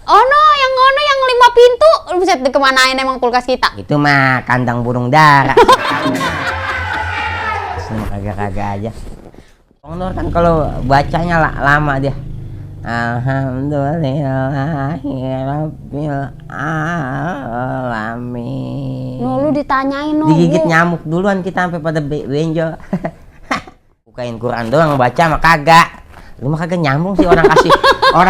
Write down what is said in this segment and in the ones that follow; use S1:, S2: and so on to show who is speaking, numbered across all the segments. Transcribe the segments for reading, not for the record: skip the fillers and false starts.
S1: Oh no, yang ngono yang 5 pintu. Buset, kemanain emang kulkas kita?
S2: Itu mah kandang burung dara. Kagak-kagak aja. Kong Nur kan kalau bacanya lama dia. Alhamdulillahirabbil alamin.
S1: No, lu ditanyain no.
S2: Digigit nyamuk duluan kita sampai pada benjol. Bukain Quran doang baca mah kagak. Lu mah kagak nyambung sih orang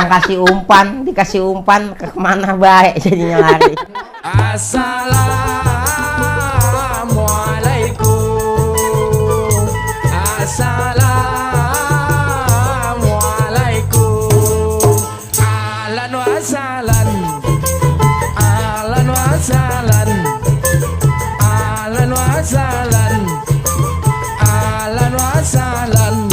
S2: kasih umpan, dikasih umpan ke kemana baik jadinya lari.
S3: Assalamualaikum. Assalamualaikum. Ahlan wa sahlan. Ahlan wa sahlan. Ahlan wa sahlan. Ahlan wa sahlan.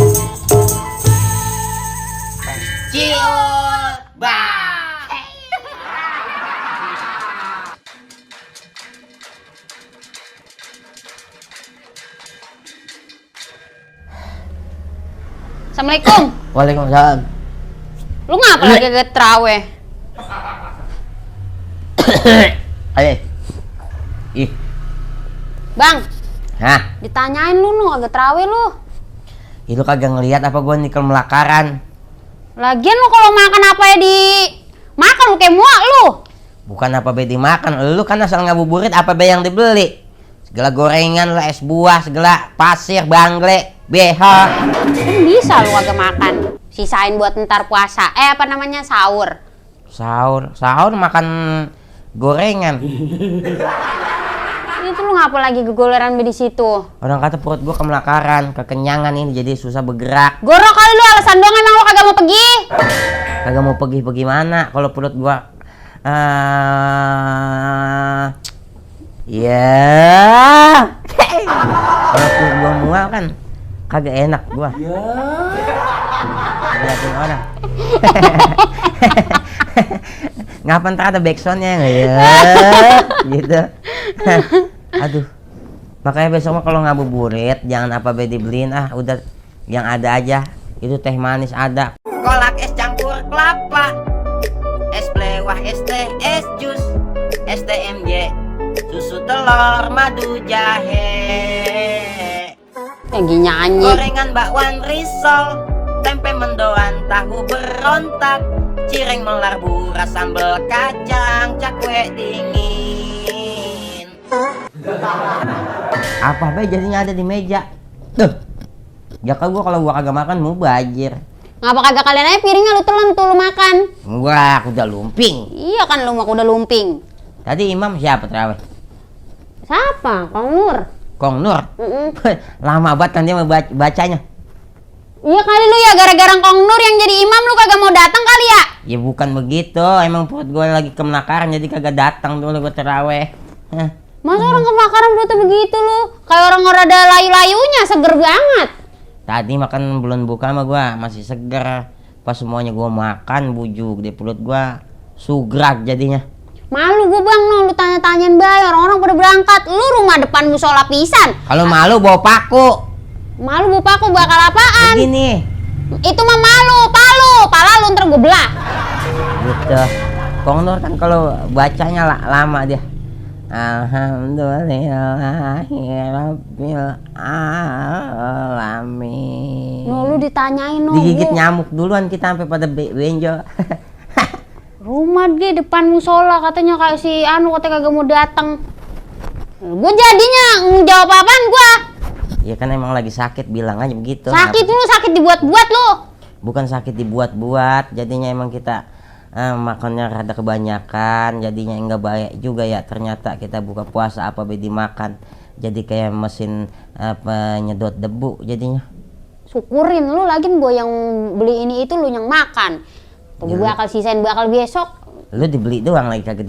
S1: Assalamualaikum.
S2: Waalaikumsalam.
S1: Lu ngapa lagi ke traweh?
S2: Ayo. Ih.
S1: Bang,
S2: Hah?
S1: ditanyain lu no agak traweh lu.
S2: Itu kagak ngelihat apa gua nikel melakaran.
S1: Lagian lu kalau makan apa ya di makan lu kayak muak lu.
S2: Bukan apa be dimakan, lu kan asal ngabuburit apa be yang dibeli. Segala gorengan lah, es buah, segala pasir, banggle, BH.
S1: Kan bisa lu agak makan. Sisain buat ntar puasa. Apa namanya? Sahur.
S2: Sahur makan gorengan.
S1: Itu lu ngapa lagi gegoleran di situ?
S2: Orang kata perut gua kemelakaran, kekenyangan ini jadi susah bergerak.
S1: Gorok kali lu alasan doang emang lu kagak mau pergi.
S2: Kagak mau pergi mana kalau perut gua ya. Kalau perut gua mual kan kagak enak gua. Liatin orang. Ngapa ntar ada backsoundnya ya gitu. Aduh, makanya besok mah kalau ngabuburit jangan apa be dibeliin, udah yang ada aja. Itu teh manis ada, kolak es campur kelapa, es blewah, es teh, es jus, es TMJ, susu telur, madu jahe,
S1: Lagi nyanyi.
S2: gorengan bakwan risol, tempe mendoan, tahu berontak, cireng melar buras, sambal kacang, cakwe dingin. Apa be jadinya ada di meja? Tuh. Ya kan gua kalau gua kagak makan mau bajir.
S1: Ngapa kagak kalian aja piringnya lu telan tuh lu makan?
S2: Wah, aku udah lumping.
S1: Iya kan lu mah udah lumping.
S2: Tadi imam siapa terawih?
S1: Siapa? Kang Nur.
S2: Kong Nur. Lama banget kan dia mau bacanya.
S1: Iya kali lu ya gara-gara Kang Nur yang jadi imam lu kagak mau datang kali ya?
S2: Ya bukan begitu, emang perut gue lagi kemelakaran jadi kagak datang dulu gue terawih.
S1: Masa orang kebakaran perutnya begitu lu? Kayak orang ada layu-layunya, seger banget.
S2: Tadi makan belum buka sama gue masih seger. Pas semuanya gue makan bujuk di perut gue sugrak jadinya.
S1: Malu gue bang, no, lu tanya-tanyain bay, orang-orang pada berangkat. Lu rumah depan musola pisan.
S2: Kalau malu bawa paku.
S1: Malu bapak aku bakal apaan?
S2: Begini.
S1: Itu mah malu, pala lu ntar gue belah.
S2: Gitu. Kong Nur kan kalau bacanya lama dia. Alhamdulillahirabbil alamin.
S1: No, lu ditanyain no.
S2: Digigit nyamuk duluan kita sampai pada benjol.
S1: Rumah dia depan musola katanya kayak si Anu katanya kagak mau datang. Gue jadinya jawab apaan gua?
S2: Ya kan emang lagi sakit, bilang aja begitu.
S1: Sakit lu, sakit dibuat-buat lu.
S2: Bukan sakit dibuat-buat, jadinya emang kita makannya rada kebanyakan, jadinya enggak baik juga ya. Ternyata kita buka puasa apa be dimakan, jadi kayak mesin penyedot debu jadinya.
S1: Syukurin lu lagi gua yang beli ini itu lu yang makan. Tuh
S2: Ya,
S1: bakal sisain bakal besok.
S2: Lu dibeli doang lagi kagak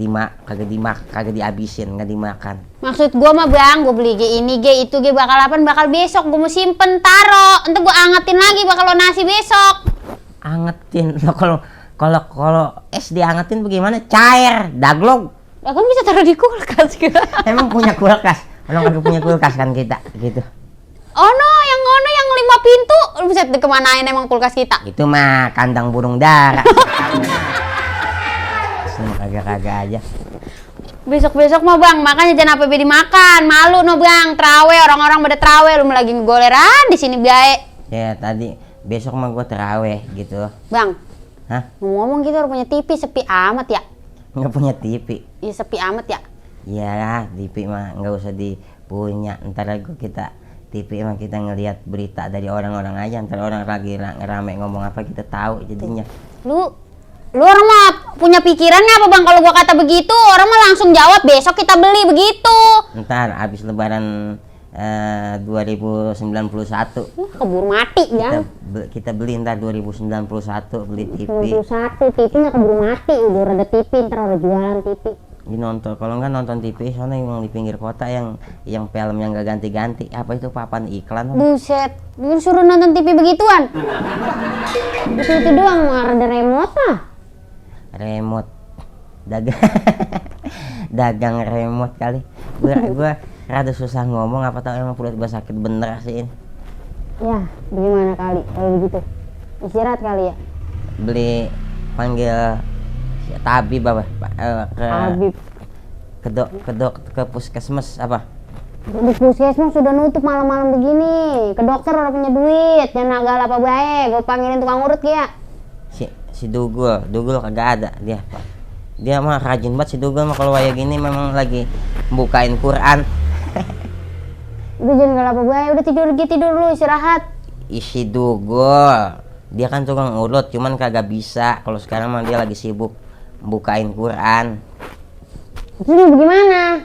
S2: dihabisin, nggak dimakan.
S1: Maksud gua mah bang, gua beli ini itu bakal apaan, bakal besok gua mau simpen taro, entar gua angetin lagi bakal lo nasi besok.
S2: Angetin lo kalau es diangetin bagaimana? Cair, daglog.
S1: Ya kan bisa taruh di kulkas gitu.
S2: Emang punya kulkas? Orang kagak punya kulkas kan kita gitu.
S1: Oh no, yang ngono yang 5 pintu, buset kemanain emang kulkas kita?
S2: Itu mah kandang burung dara. Kagak-kagak aja.
S1: Besok-besok mah bang, makanya jangan apa bedi makan. Malu no bang, trawe orang-orang pada trawe lu lagi goleran di sini baik.
S2: Ya tadi besok mah gua terawih gitu.
S1: Bang,
S2: Hah?
S1: ngomong kita punya TV sepi amat ya.
S2: Nggak punya TV?
S1: Iya sepi amat ya.
S2: Iyalah, TV mah nggak usah dipunya. Ntar lagi kita TV mah kita ngelihat berita dari orang-orang aja. Ntar orang lagi rame ngomong apa kita tahu jadinya.
S1: Lu orang mah punya pikirannya apa bang? Kalau gua kata begitu, orang mah langsung jawab besok kita beli begitu.
S2: Ntar abis lebaran 2091
S1: Keburu mati ya.
S2: kita beli ntar 2091 beli TV.
S1: 91 TV nggak keburu mati, udah ada TV ntar ada jualan TV.
S2: Ini nonton, kalau nggak nonton TV soalnya yang di pinggir kota yang film yang nggak ganti-ganti. Apa itu papan iklan?
S1: Buset, lu suruh nonton TV begituan? Itu doang, ada remote ah.
S2: Remote dagang dagang remote kali. Gua rada susah ngomong, apa tahu emang perut gua sakit bener sih ini.
S1: Ya, bagaimana kali kalau begitu? Istirahat kali ya.
S2: Beli panggil si tabib apa?
S1: Habib.
S2: Ke puskesmas apa?
S1: Di puskesmas sudah nutup malam-malam begini. Ke dokter orang punya duit, jangan agak apa baik. Gue panggilin tukang urut ya.
S2: Si Dugul kagak ada dia. Dia mah rajin banget si Dugul mah kalau kayak gini memang lagi bukain Quran.
S1: Udah jangan galak apa baik, udah tidur dulu istirahat.
S2: Isi Dugul. Dia kan tukang urut cuman kagak bisa. Kalau sekarang mah dia lagi sibuk bukain Quran.
S1: Terus bagaimana?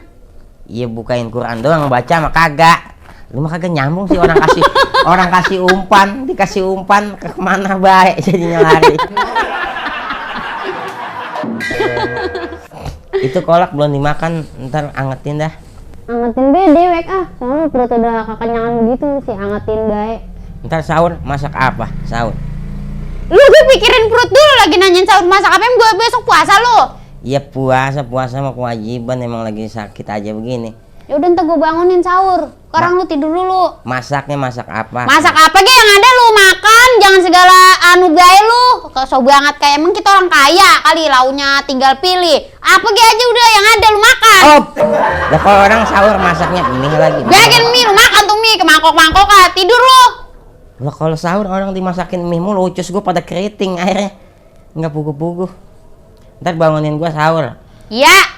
S2: Iya bukain Quran doang, baca mah kagak. Lu mah kagak nyambung sih orang kasih umpan, dikasih umpan ke kemana baik jadinya lari. Itu kolak belum dimakan, ntar angetin dah.
S1: Angetin bede wek soalnya perut udah kekenyangan begitu sih, angetin baik.
S2: Ntar sahur masak apa? Sahur.
S1: Lu gue pikirin perut dulu lagi nanyain sahur masak apa, yang gue besok puasa lu.
S2: Iya puasa mah kewajiban, emang lagi sakit aja begini.
S1: Ya udah ntar gue bangunin sahur. Sekarang lu tidur dulu.
S2: Masaknya masak apa?
S1: Masak apa ge yang ada lu makan, jangan segala anu gaya lu. So banget kayak emang kita orang kaya kali, launya tinggal pilih. Apa ge aja udah yang ada lu makan.
S2: Oh. Lah kalau orang sahur masaknya mie lagi.
S1: Biarin mie lu makan tuh mie ke mangkok-mangkok tidur lu.
S2: Lah kalau sahur orang dimasakin mie mulu, ucus gua pada keriting akhirnya. Enggak puguh-puguh. Ntar bangunin gua sahur.
S1: Iya.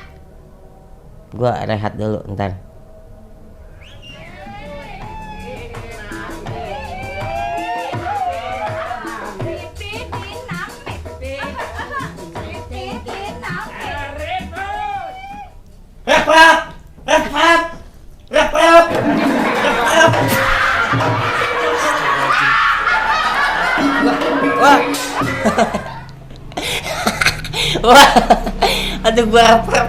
S2: Gua rehat dulu ntar. Wah, aduh gua rep.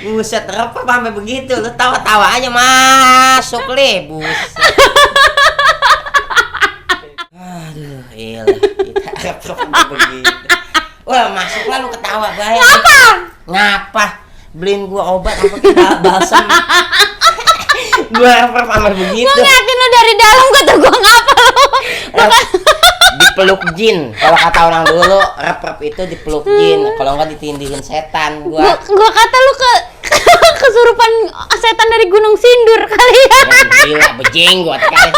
S2: Buset, rep sampai begitu, lu tawa-tawa aja masuk le, buset. Aduh, iyalah, kita rep sampai begitu. Wah, masuklah lu ketawa bayar. Ngapa? Beliin gua obat apa kita balsam. Gua rep sampai begitu.
S1: Gua ngeliatin lu dari dalam, kata gua ngapa lu.
S2: Dipeluk jin, kalau kata orang dulu rep itu dipeluk jin, kalau enggak ditindihin setan. Gua
S1: kata lu kesurupan setan dari Gunung Sindur kali ya.
S2: Gila bejenggot kali.